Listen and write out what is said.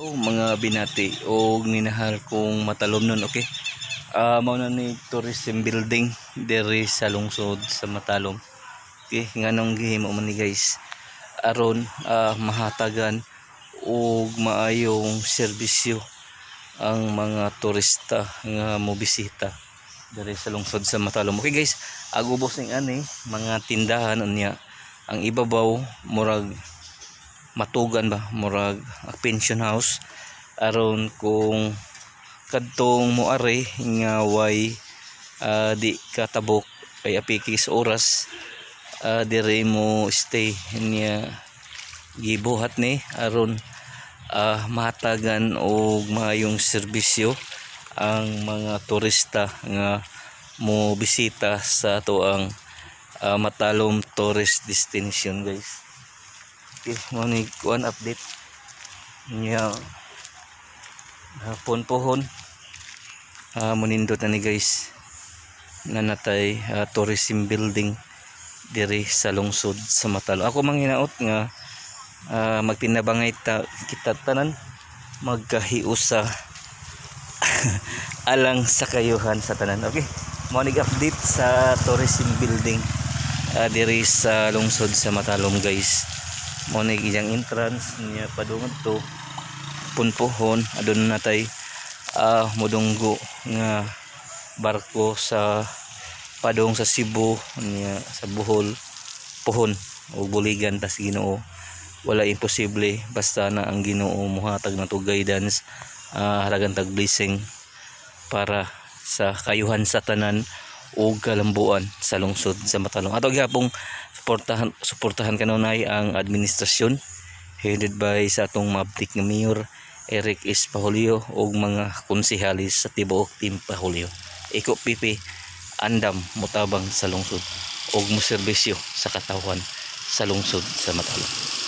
Oh, mga binati og minahal kong Matalomnon, okay. Mao na ni tourism building diri sa lungsod sa Matalom. Okay, nganong gihimo man ni, guys? Aron mahatagan og maayong serbisyo ang mga turista nga mobisita diri sa lungsod sa Matalom. Okay guys, ag ubos ning ani mga tindahan, unya ang ibabaw murag matugan ba, murag pension house, aron kung kadtong moari nga way di katabok kay apikis oras, diri mo stay niya. Gibuhat ni aron mahatagan og maayong serbisyo ang mga turista nga mo bisita sa atoang Matalom tourist destination, guys. Okay, mo ni kuan update niya hapon pohon. Munindot na ni, guys, na natay tourism building diri sa lungsod sa Matalom. Ako manghinaot nga magtinabangay ta kita tanan, magkahiusa alang sa kayuhan sa tanan. Okay, mo ni update sa tourism building diri sa lungsod sa Matalom, guys. Mo ni iyang entrance niya padungod to punpuhon, aduna natay modunggo nga barko sa padung sa Cebu niya sa Bohol pohon o buligan tas Ginoo. Wala imposible basta na ang Ginoo mohatag nato guidance, hatagan tag blessing para sa kayuhan sa tanan ug kalambuan sa lungsod sa Matalom. Ato gihapong suportahan, suportahan kanunay ang administrasyon headed by sa atong mabtik nga mayor Eric S. Pahulio ug mga konsehalis sa tibuok Team Pahulio. Iko PP andam motabang sa lungsod ug moserbisyo sa katawhan sa lungsod sa Matalom.